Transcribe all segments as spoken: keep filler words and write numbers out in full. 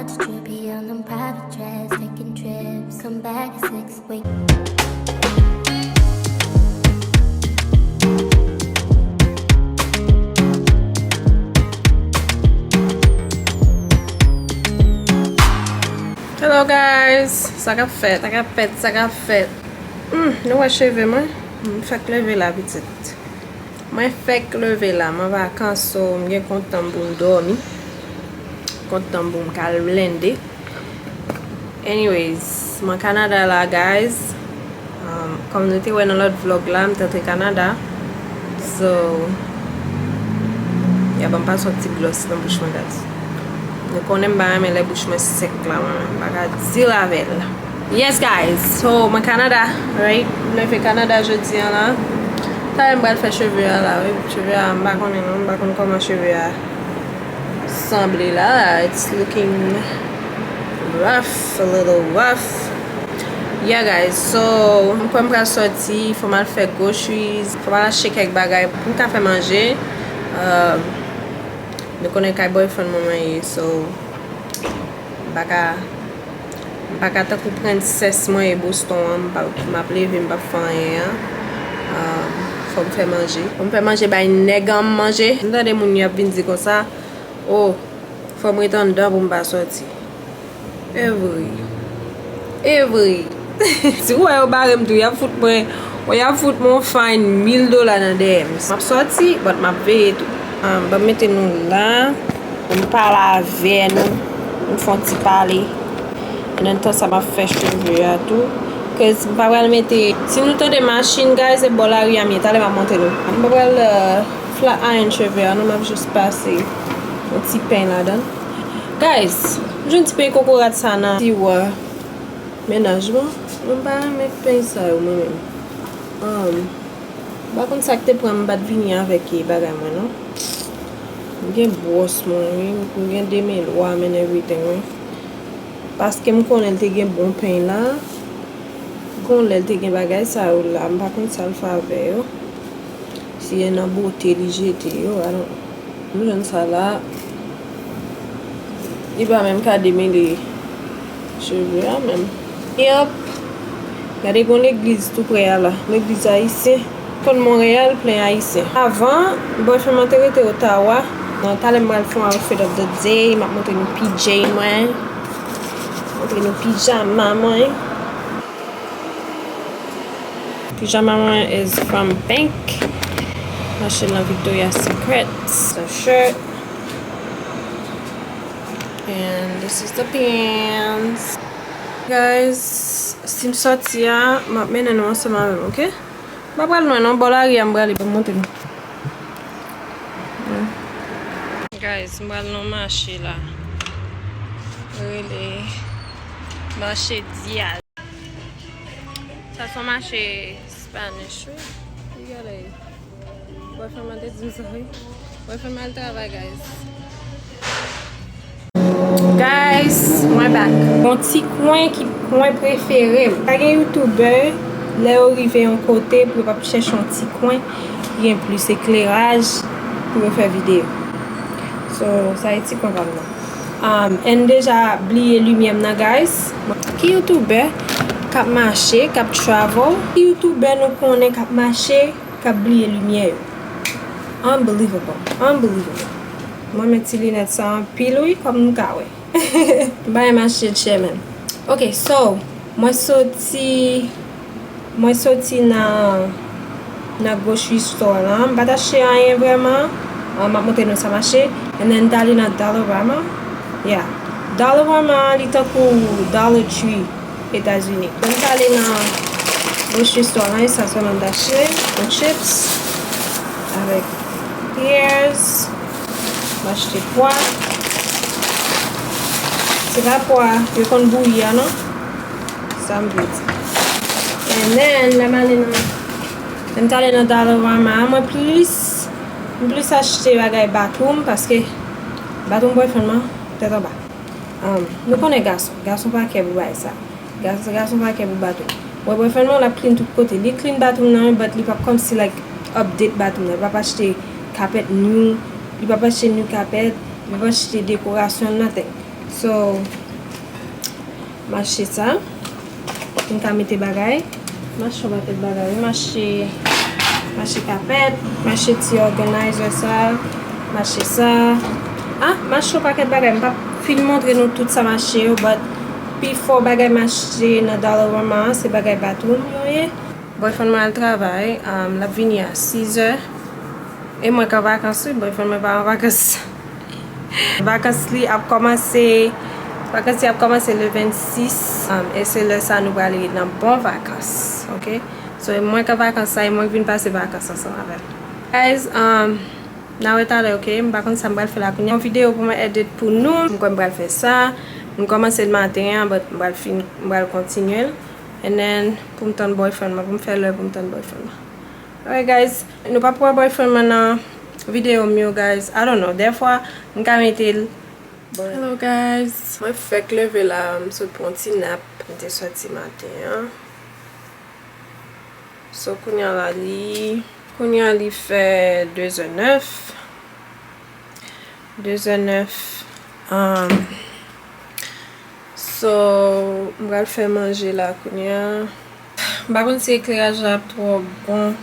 Trippy on them private jets, taking trips, come back in six weeks. Hello guys, sa k ap fèt, sa k ap fèt, sa k ap fèt. Hmm, nou wè cheve mwen? M fèk leve la pitit. Mwen fèk leve la, m an vakans, so m gen kont tan pou m dòmi, kont tan pou m kal blende. Anyways, mwen Kanada la guys. Um, kòm nou te wè nan lòt vlog la, m t antre Kanada. So, ya ban m pase yon ti glòs nan bouch mwen guys. Nou konnen m pa renmen lè bouch mwen sèk la, mwen menm m pa ka deal avè l. Yes guys, so mwen Kanada, right? M leve Kanada jodi an la. Talè m pral fè cheve a la, wi. Cheve a m pa konnen non, m pa konn kòman cheve a sanble la. It's looking rough, a little rough. Yeah guys, so m kwè m pral sòti, fò m al fè groceries, fò m al achte kèk bagay pou m ka fè manje. Um, nou konnen kay boyfriend mwen mwen ye, so m pa ka M pa ka tankou prensès mwen e Boston an, m pa, m ap leve, m p ap fè anyen an. Ah, fò m fè manje. Fò m fè manje bay nèg an m manje. M tande moun yo ap vin di konsa, oh, fò m ret anndan pou m pa sòti. E vre. E vre. Si w wè yo bare m tou, y ap fout mwen, y ap fout mwen yon fine mil dola nan dèyè m. M ap sòti, but m ap veye tou. Ah, ban m mete nou la. M pale avè nou, m fè yon ti pale. An menm tan sa m ap fè cheve a tou. Cause m pa pral mete, si nou tande machin, guys, e bò lari a m ye. Talè m ap montre nou. M pa pral, euh, flat iron cheve a non, m ap jis pase yon ti peny ladan l. Guys, m jwenn ti peny kokorat sa nan tiwa mennaj mwen. Mwen pa renmen peny sa yo mwen menm. Um, M pa konn sa k te pran m pa t vini avèk bagay mwen non. M gen bwòs mwen wi, m gen demelwa m and everything wi. Paske m konnen l te gen bon peny la. M konnen l te gen bagay sa yo la, m pa konn sa l fè avè yo. Si e nan bote li jete yo, I don't know. M jwenn sa la. Li pa menm ka demele cheve a menm. Yep. Gade gon legliz tou prè a la. Legliz ayisyen. Konn Monreyal plen ayisyen. Avan, boyfriend mwen te rete Ottawa. Nan talè m pral fè yon outfit of the day. M ap montre nou P J mwen. Montre nou pijama mwen. Pijama mwen is from Bank. M achte l nan Victoria's Secret. It's a shirt. And this is the pants. Guys, si m sòti a, m ap mennen nou ansanm avè m, ok? M pa pral lwen non, bò lari a m prale, ban m montre nou. Guys, m pral nan mache la. Rele mache Diaz. Sa se yon mache Spanish wi. Li genlè. Boyfriend mwen te di m sa wi. Boyfriend mwen al travay, guys. Guys, mwen back. Yon ti kwen ki kwen prefere m. Pa gen youtubè, lè yo rive yon kote pou yo p ap chèche yon ti kwen ki gen plis ekleraj pou yo fè videyo. So, sa e ti kwen pa m nan. Um, and deja bliye limyè m nan, guys. Ki youtubè k ap mache, k ap travel? Ki youtubè nou konnen k ap mache, k ap bliye limyè yo? Unbelievable. Unbelievable. Mwen met ti linèt sa anpil wi, kòm nou ka wè. M pa renmen achte chè menm. Ok, so, mwen soti Mwen soti nan, nan grocery store lan. M pa t achte anyen vrèman. Ah, m ap montre nou sa m achte. And then m t ale nan Dollarama. Yeah. Dollarama, li tankou Dollar Tree Etazini. Mwen t ale nan grocery store lan, e sa sèlman m t achte. Yon chips avèk pears. M achte pwa. Se pa pwa yo konn bouyi a non. Sa m vle di. And then, lè m ale nan, lè m t ale nan Dollarama, mwen plis, m plis achte bagay bathroom, paske bathroom boyfriend mwen, tèt anba. Um, nou konnen gason, gason pa kè pou bagay sa. Gason, gason pa kè pou bathroom. Mwen boyfriend mwen, l ap clean tout kote. Li clean bathroom nan, but li p ap kòmsi, like, update bathroom nan. Li p ap achte kapèt new, li p ap achte new kapèt, li p ap achte dekorasyon, nothing. So, m achte sa. M ka mete bagay. M achte yon pakèt bagay, wi. M achte, m achte kapèt, m achte ti organizer sa, m achte sa. Ah, m achte yon pakèt bagay. M p ap fin montre nou tout sa m achte yo, but pi fò bagay m achte nan Dollarama an, se bagay bathroom yo ye. Boyfriend mwen al travay, um, l ap vini a sizè. E mwen k an vakans, wi, boyfriend mwen pa an vakans. Vakans li ap kòmanse, vakans li ap kòmanse le vennsis, um, e se lè sa nou prale nan bon vakans, ok? So, e mwen k an vakans sa, e mwen k vin pase vakans ansanm avè l. Guys, um, n a wè talè, ok? M pa konn sa m pral fè la kounye a. Yon videyo pou mwen edit pou nou. M kwè m pral fè sa. M kòmanse l maten an, but m pral fin, m pral kontinye l. And then, pou m tann boyfriend mwen, pou m fè lè pou m tann boyfriend mwen. Alright, guys, nou p ap wè boyfriend mwen nan videyo m yo, guys. I don't know, dèfwa, m ka mete l. Hello, guys. Mwen fèk leve la, m sot pran ti nap. M te sòti maten an. So, kounye a la, li, kounye a, li fè de zè nèf. De zè nèf. Um, so, m pral fè manje la kounye a. M pa konn si ekleraj la ap twò bon,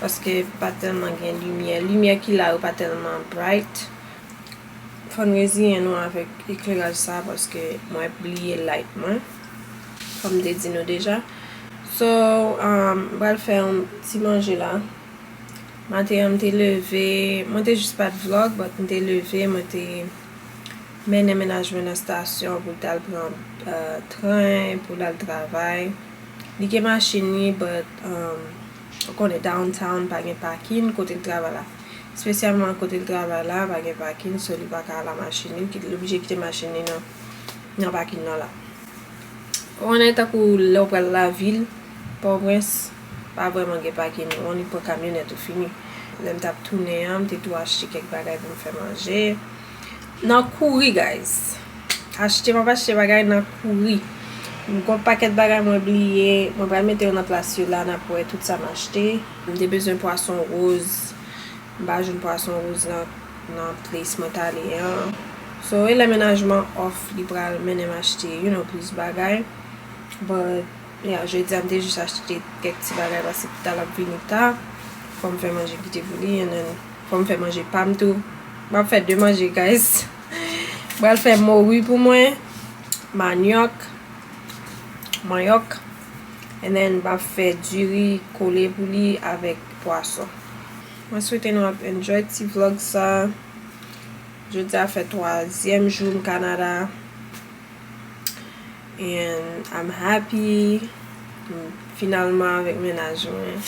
paske pa tèlman gen limyè. Limyè ki la yo pa tèlman bright. Fò n reziyen nou avèk ekleraj sa, paske mwen bliye light mwen. Kòm m te di nou deja. So, um, m pral fè yon ti manje la. Maten an, m te leve, mwen te jis pa t vlog, but m te leve, mwen te mennen mennaj mwen nan stasyon pou l t al pran, uh, tren, pou l al travay. Li gen machin li, but, um, ou konnen downtown pa gen pakin kote l travay la. Espesyalman kote l travay la, pa gen pakin, so li pa ka al a machin li, li oblije kite machin li nan, nan pakin nan la. Ou konnen tankou lè w pral lavil, Pòtoprens, pa vrèman gen pakin, ou annik pran kamyonèt ou fini. Lè m t ap tounen an, m te tou achte kèk bagay pou m fè manje. Nan kouri, guys. Achte, m ap achte bagay nan kouri. M gon pakèt bagay mwen bliye, mwen pral mete yo nan plas yo la, n ap wè tout sa m achte. M te bezwen pwason woz, m pa jwenn pwason woz nan, nan place mwen t ale an. So, e lè mennaj mwen off, li pral mennen m achte, you know, plis bagay. But, yeah, jodi a m te jis achte kèk ti bagay paske Pita l ap vini ta. Fò m fè manje kite pou li, and then fò m fè manje pa m tou. M ap fè de manje, guys. M pral fè mori pou mwen, manyòk, manyòk, and then m ap fè diri kole pou li avèk pwason. Mwen swete nou ap enjoy ti vlog sa. Jodi a fè twazyèm jou m Kanada. And I'm happy. M finalman avèk mennaj mwen.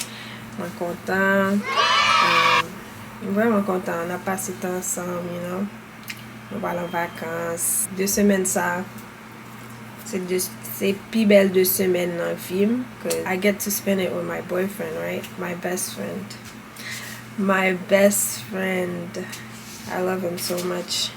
Mwen kontan. Um, m vrèman kontan. N ap pase tan ansanm, you know. Nou pral an vakans. De semèn sa, se de, se pi bèl de semèn nan vi m. 'Cause I get to spend it with my boyfriend, right? My best friend. My best friend. I love him so much.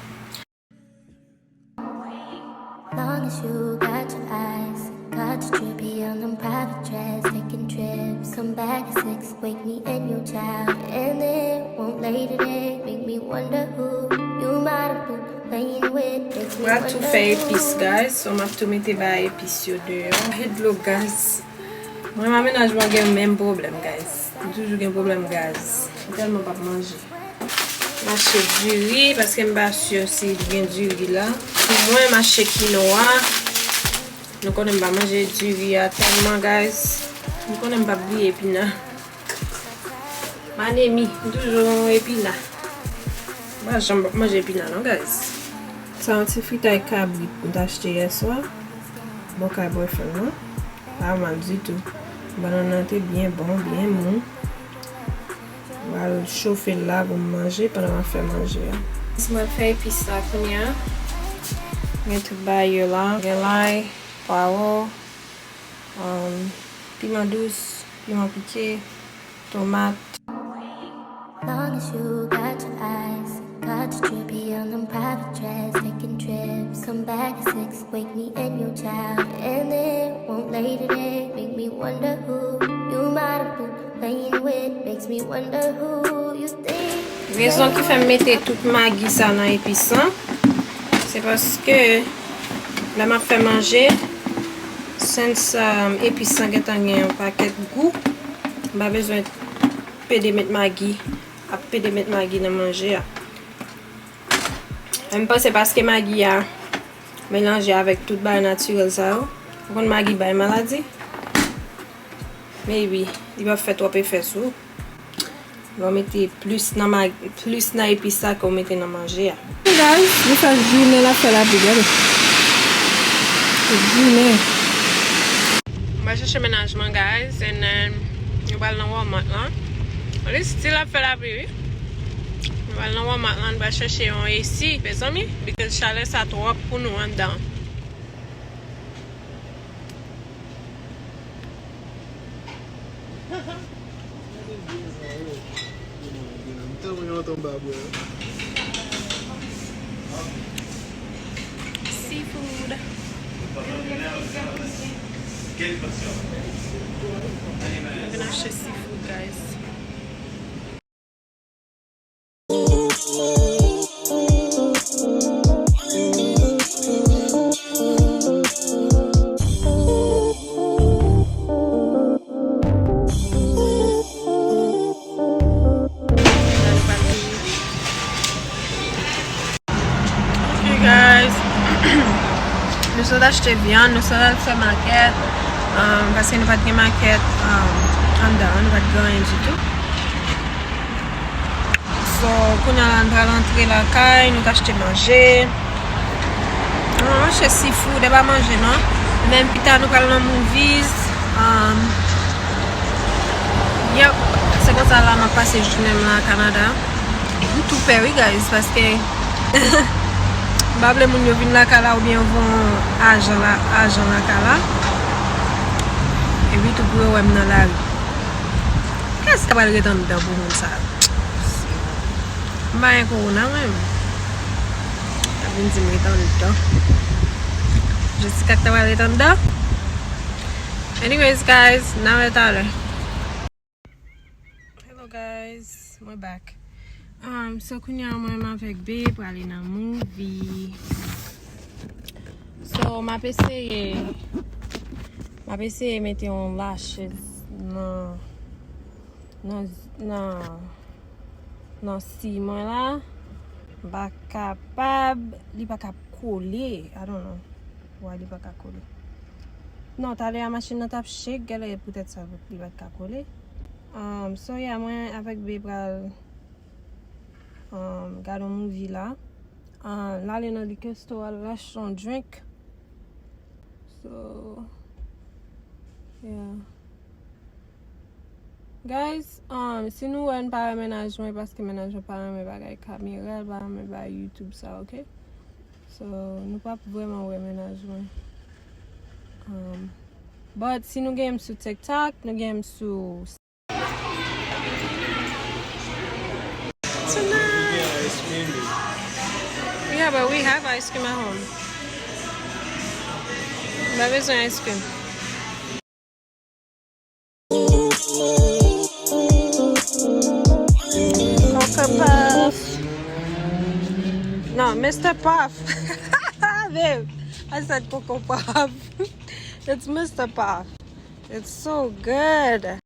Long as you got your eyes, got your drippy on them private jets, taking trips, come back at six, wake me and your child, and it won't late today, make me wonder who you might have been playing with, makes me Mwen ap tou wonder fè who epis, guys. So, m ap tou mete bay epis yo deyò. Head look, guys. Mwen ak mennaj mwen gen menm pwoblèm, guys. Nou toujou gen pwoblèm gaz. M tèlman p ap manje. M achte diri, paske m pa si si gen diri la. Pou mwen, m achte kinoa. Nou konnen m pa manje diri a tèlman, guys. Nou konnen m p ap bliye epina. M anemi, m toujou epina. M pa janm p ap manje epina non, guys. Sa yon ti fritay kabrit m t achte yèswa. Bò kay boyfriend mwen. Pa mal ditou. Bannann nan te byen bon, byen mou. M pral chofe l la pou m manje pandan m ap fè manje a. Mwen fè epis la kounye a. Gen tout bagay yo la. Gen lay, pwawo, um, piman dous, piman pike, tomat. Long as you got your eyes, got your drippy on them private jets, taking trips, come back at six, wake me and your child, and it won't late today, make me wonder who you might have been playing with, makes me wonder who you think. Rezon ki fè m mete tout magi sa nan epis lan, Se paske lè m ap fè manje, since, um, epis lan gentan gen yon pakèt gou, m pa bezwen pede met magi, ap pede met magi nan manje a. Men m panse paske magi a melanje avèk tout bagay natirèl sa yo, ou konn magi bay maladi, maybe, li p ap fè twòp efè sou ou. Lè w mete plis nan mag-, plis nan epis la ke w mete nan manje a. Guys, li fè jounen l ap fè lapli, gade. Jounen. Mwen chèche mennaj mwen, guys, and then nou pral nan Walmart lan. Li still ap fè lapli, wi. Nou pral nan Walmart lan, nou pral chèche yon A C, mezanmi, because chalè sa twòp pou nou anndan. Gade vye sa yo. M tèlman gen lontan m pa bwè. Seafood. Mwen vin achte seafood, guys. Ok, guys. Nou sot achte vyann, nou sot al fè makèt, um, paske nou pa t gen makèt, um, anndan an, nou pa t gen anyen ditou. So, kounye a la, nou pral antre lakay, nou t achte manje. Nou achte seafood, e pa manje, non. Men pita, nou pral nan movies. Um, yep, se konsa la, m ap pase jounen m lan Kanada. M tou pè, wi, guys, paske m pa vle moun yo vin lakay la oubyen voye ajan la, ajan lakay la. Epi tou pou yo wè m nan lari. Kiyès k ap al ret anndan pou moun sa yo? M pa gen kowona mwen menm. Ap vin di m ret anndan. Jessica k ta pral ret anndan. Anyways, guys, n a wè talè. Hello, guys, mwen back. Um, so, kounye a mwen menm avèk Babe prale nan movie. So, m ap eseye, m ap eseye mete yon lashes nan, nan, nan, nan si mwen la. M pa kapab, li pa ka kole. I don't know why li pa ka kole. Non, talè a machin nan t ap shake, genlè poutèt sa li pa t ka kole. Um, so, yeah, mwen avèk Babe pral, um, gade yon movie la. Uh, l ale nan liquor store, al achte yon drink. So, yeah. Guys, um, si nou wè n pa wè mennaj mwen, paske mennaj mwen pa renmen bagay kamera, l pa renmen bagay YouTube sa, ok? So, nou p ap vrèman wè mennaj mwen. Um, but si nou gen m sou TikTok, nou gen m sou Tonight. Yeah, but we have ice cream at home. M pa bezwen ice cream. Cocoa Puff. No, Mister Puff. Babe, I said Cocoa Puff. It's Mister Puff. It's so good.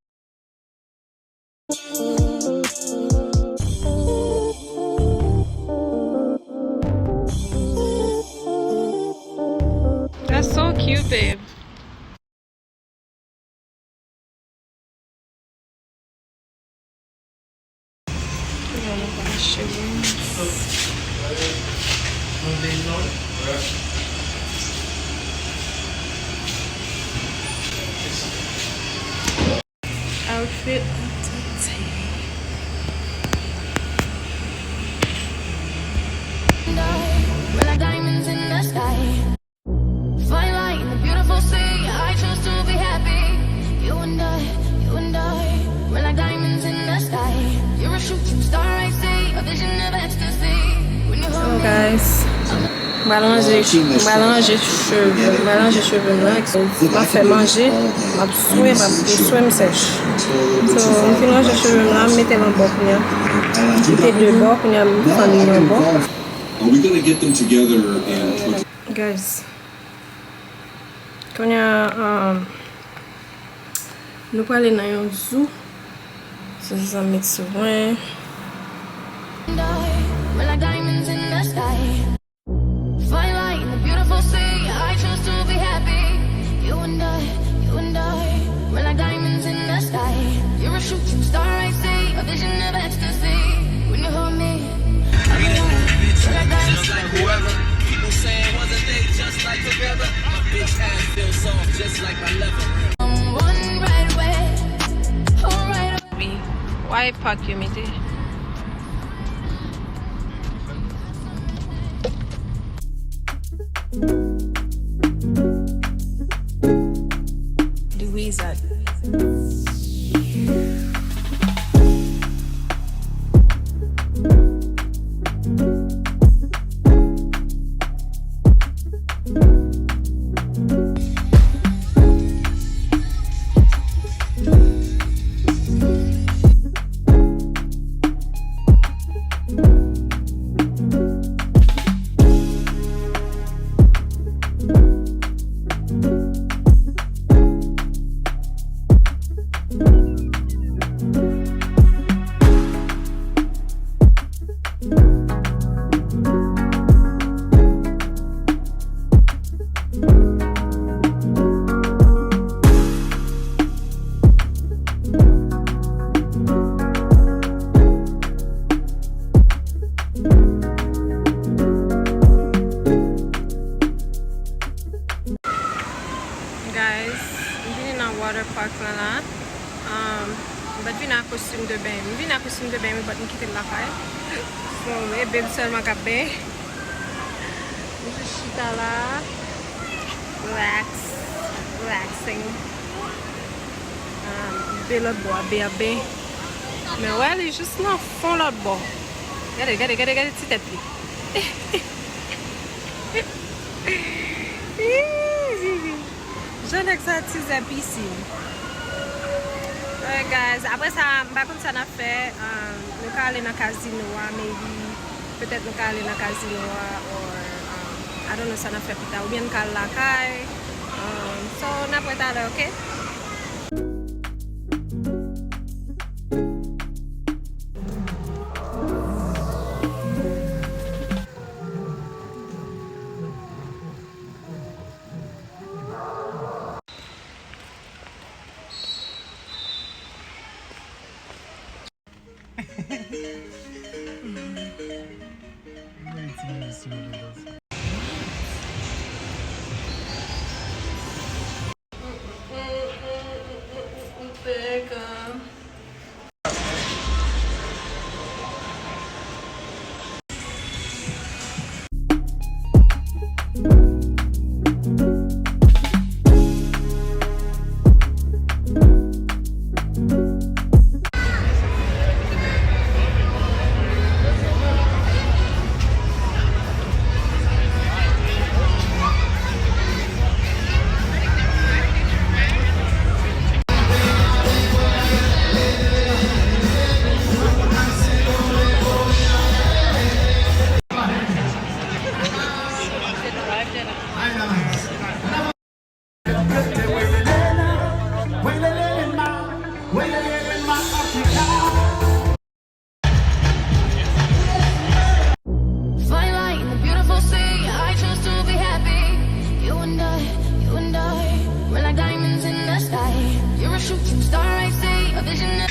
That's so cute, babe. Outfit of the day. We're like diamonds in the sky. Fine light in the beautiful sea. I chose to be happy. You and I, you and I. We're like diamonds in the sky. You're a shooting star, I see. A vision of ecstasy. When you hold me. Hello, guys. M pral ranje, m pral ranje cheve, m pral ranje cheve m nan. M ap fè manje, m ap swe, m ap swe m sèch. So, m fin ranje cheve m la, m mete l an bò kounye a. M mete de bò, kounye a m fann li an bò. We're gonna get them together in twenty. Guys, kounye a, um, nou prale nan yon zoo. So, se sa m met sou mwen. We're like diamonds in the sky. Fine light in the beautiful sea. I choose to be happy. You and I, you and I. We're like diamonds in the sky. You're a shooting star, I see. A vision of ecstasy. When you hold me, I'm alone. We're like diamonds. Just like whoever. People saying wasn't they just like together. My bitch ass feel soft, just like my leather. I'm one right away. All right. Wi, why park yo mete? Louisa. Guys, m vini nan water park lan la. Um, m pa t vini ak kostim de beny. M vini ak kostim de beny, wi, but m kite l lakay. So, e beny sèlman k ap beny. M jis chita la. Relax. Relaxing. Um, beny lòt bò a, beny ap beny. Men wè, li jis nan fon lòt bò. Gade, gade, gade, gade ti tèt li. Jan nèg sa tizè pisin. Alright, guys, apre sa, m pa konn sa n ap fè. Um, nou ka ale nan kazino a, maybe. Petèt nou ka ale nan kazino a, or, um, I don't know sa n ap fè pita. Oubyen n ka al lakay. Um, so, n ap wè talè, ok? Fine light in the beautiful sea. I chose to be happy. You and I, you and I, we're like diamonds in the sky. You're a shooting star, I see a vision.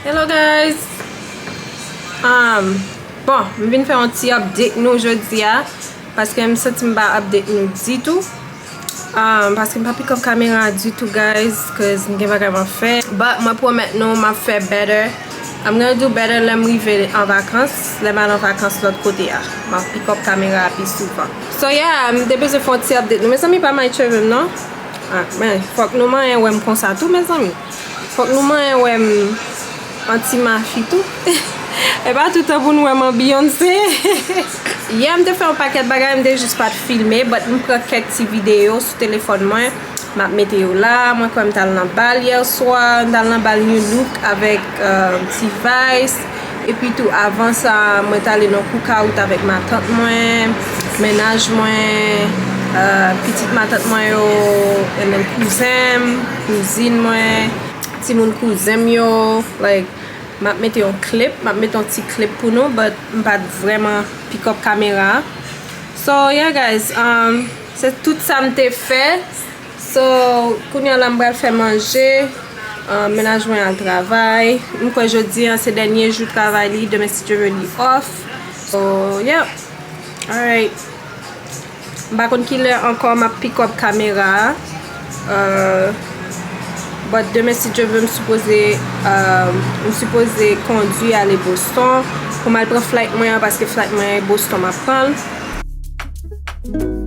Hello guys. Um, bon, m vin fè yon ti update nou jodi a, paske m santi m pa update nou ditou. Um, paske m pa pick up kamera ditou, guys, 'cause m gen bagay m ap fè. But mwen pwomèt nou m ap fè better. I'm gonna do better lè m rive an vakans, lè m al an vakans lòt kote a. M ap pick up kamera a pi souvan. So yeah, m te bezwen fè yon ti update nou. Mezanmi, pa may cheve m non. Ah, men, fòk nou manyen wè m konsa tou, mezanmi. Fòk nou manyen wè m an ti mafi tou. E pa toutan pou nou wè m an Beyoncé. Yè, m te fè yon pakèt bagay, m te jis pa t filme, but m pran kèk ti videyo sou telefòn mwen. M ap mete yo la. Mwen kwè m t al nan bal yè swa, m t al nan bal New Look avèk, euh, T-Vice. Epi tou, avan sa, mwen t ale nan Cookout avèk matant mwen, mennaj mwen, euh, pitit matant mwen yo, and then kouzen m, kouzin mwen, timoun kouzen m yo. Like, m ap mete yon clip, m ap mete yon ti clip pou nou, but m pa t vrèman pick up kamera. So, yeah, guys, um, se tout sa m te fè. So, kounye a la, m pral fè manje. Uh, mennaj mwen al travay. M kwè jodi a se dènye jou travay li. Demen, si Dye vle, li off. So, yeah. Alright. M pa konn kilè ankò m ap pick up kamera a. Uh, but demen, si Dye vle, m sipoze, uh, m sipoze kondwi ale Boston pou m al pran flight mwen an, paske flight mwen Boston m ap pran l.